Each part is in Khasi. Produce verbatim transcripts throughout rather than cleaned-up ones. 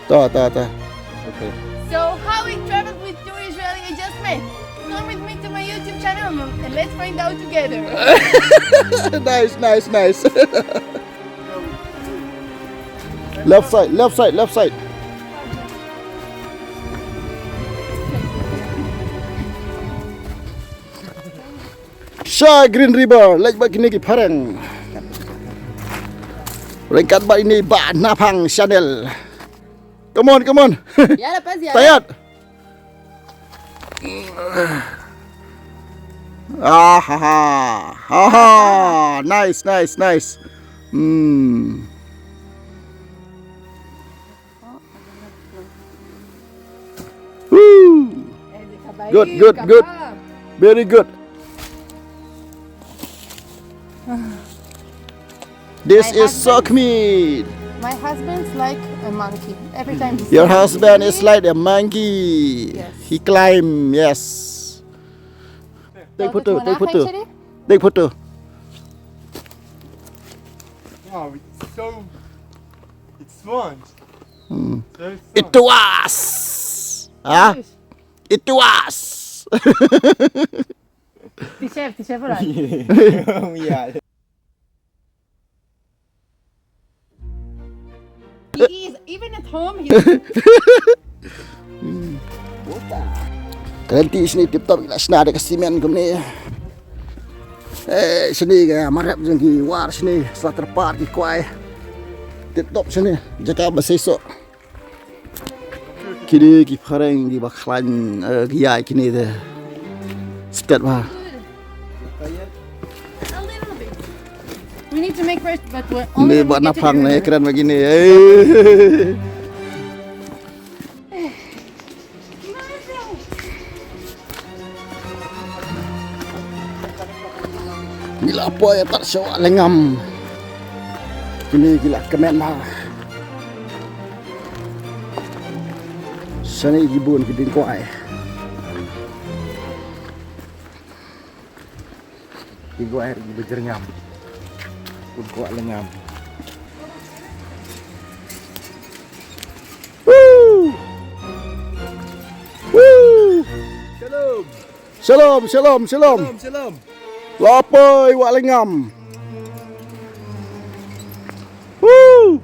Ta, ta, ta. Okay. So, how it traveled with two Israeli I just met? Come with me to my YouTube channel and let's find out together. Nice, nice, nice. Left side, left side, left side. Sha Green River, leit bad kine ki phareng. Ryngkat bad ine i Bah Naphang channel. Come on, come on. Tired? Ah, ha, ha. Ha, ha. Nice, nice, nice. Hmm. Woo. Good, good, good. Very good. This is Sokhmi. My husband's like a monkey. Every time he Your husband is like a monkey. Yes. He climb, yes. Take photo, take photo. Take photo. Wow, it's so, it's sponge. Hmm. So soft. It was. Huh? It was. Teacher, teacher pura. Yeah. He is, even at home, he's Ka lynti shane tip top, la shna da ka cement kumne. Eh, shane ka marep jong ki war shane, sa tyrpad ki kwai. Tip top shane, jaka ba seisoh. Kine ki phareng kiba khlaiñ, eh, ki ïaid kine de. Stet ba. A little bit. We need to make fresh, but we're only Ni gonna ba get to napang the ne river. Kren ba kine. Eh. Ngi la poi ïa tar sha Wah Lyngngam. Kine ki la kmen ba. Shane ki bun ki dieng kwai. Ki kwai ki bajyrngam. Bun kwah lyngngam. Woo! Woo! Shalom. Shalom, shalom, shalom. Shalom, shalom. La poi Wah Lyngngam. Woo!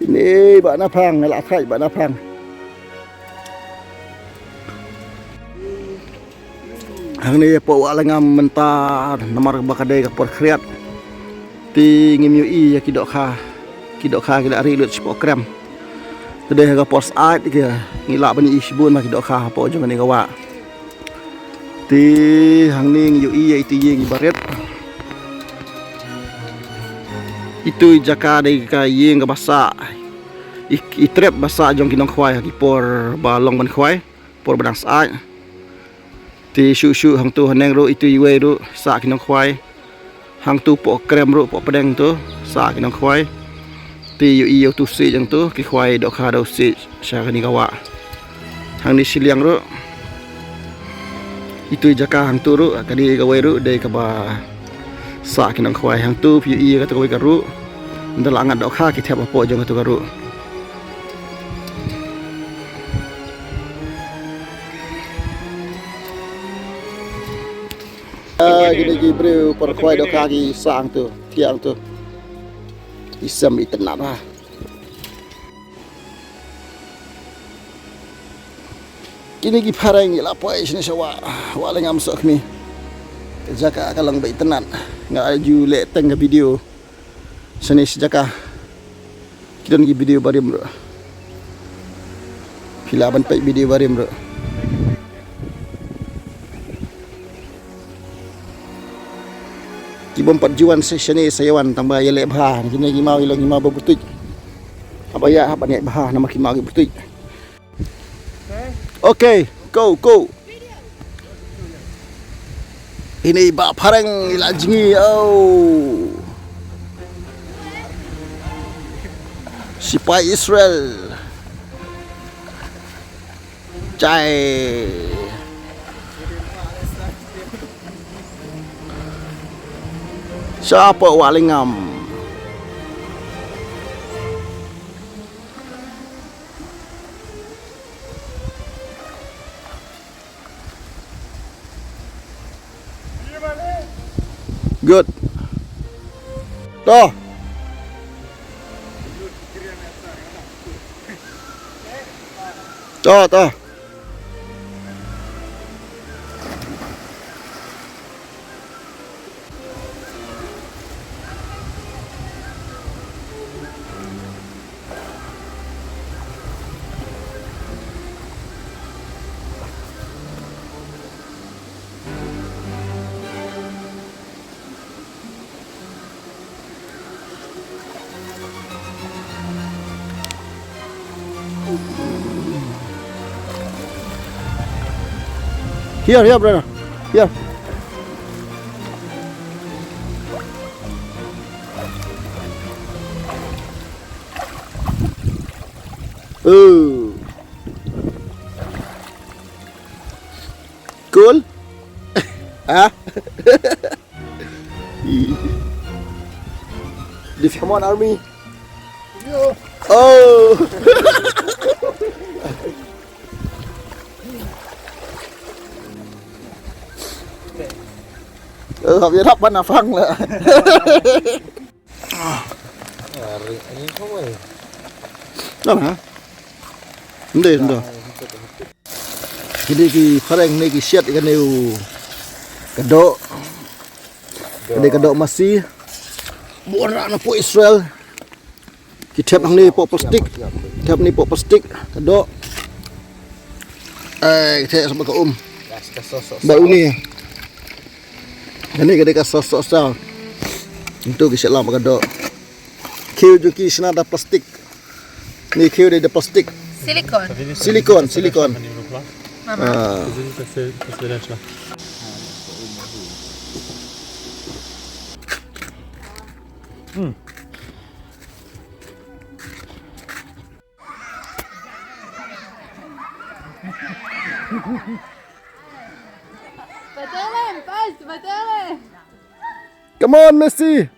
Ine Bah Naphang, la khlaiñ Bah Naphang. Hangne hapoh Wah Lyngngam mynta namar ba ka dei ka por khriat. Te ngim ïohi ïa ki dohkha. Ki dohkha ki la rieh lut shapoh krem. Te dei ha ka por syaid ki ngi lah ban ïohi shibun ba ki dohkha hapoh jong kane ka wah. Te hangne ngi ïohi ïa itu ïing iba rit. Itu i jaka dei ka ïing kaba sah. I, i trep ba sah jong ki nongkhwai ha ki por ba long ban khwai, por ba dang syaid. Te shuh shuh hangto haneng ruh itu iwei ruh sah ki nongkhwai. Hangto poh krem ruh poh pdeng to sah ki nongkhwai. Te ïohi ïa utu siej hangto ki khwai dohkha da u siej sha kane ka wah. Hangne shiliang ruh. Itu i jaka hangto ruh kane kawei ruh dei kaba sah ki nongkhwai hangto phi ïohi ïa kato kawei ka ruh. Ynda la ngat dohkha ki thep hapoh jong kato ka ruh. Ah, kine ki briew por khwai dohkha ki sah hangto, ki hangto. Isem itynnat ha. Kine ki phareng ngi la poi shane sha Wah, Wah Lyngngam Sokhmi. Ka jaka ka long ba itynnat. Nga ju leh teng ka video. Shane shi jaka. Ki don ki video barim ruh. Phi lah ban peit video barim ruh. Ki bym pat ju wan sa shane sa ïa wan tang ba ïaleh bha. Kine ki maw ki long ki maw ba butut. Haba ïa haba ïa bha namar ki maw ki butut. Okay, go, go. Ine i bah phareng i la jngi, oh. Sipai Israel. Jai. Sha poh Wahlingam. Good. To. To, to. Here, here, brother. Here. Oh. Cool. Ah. Come on, army. Oh. Eh, hap ïarap ban na phang la. Ari, ani kawai. Dah, ha? Ndai, ndai. Kine ki phareng ne ki siat ïa kane u ka doh. Kane ka doh masi. Bun na poh Israel. Ki thep hangne poh plastik. Thep ne poh plastik. Ka doh. Ai, ki thep sa bad ka um. Bad une. Kane ka dei ka soh soh sa. Ntu ki siat lang bad ka doh. Khiew jong ki shna da plastik. Ni khiew dei da plastik. Silicone. Silicone, silicone. Mama. Ah. Hmm. Batele, pas, batele. Come on, Messi.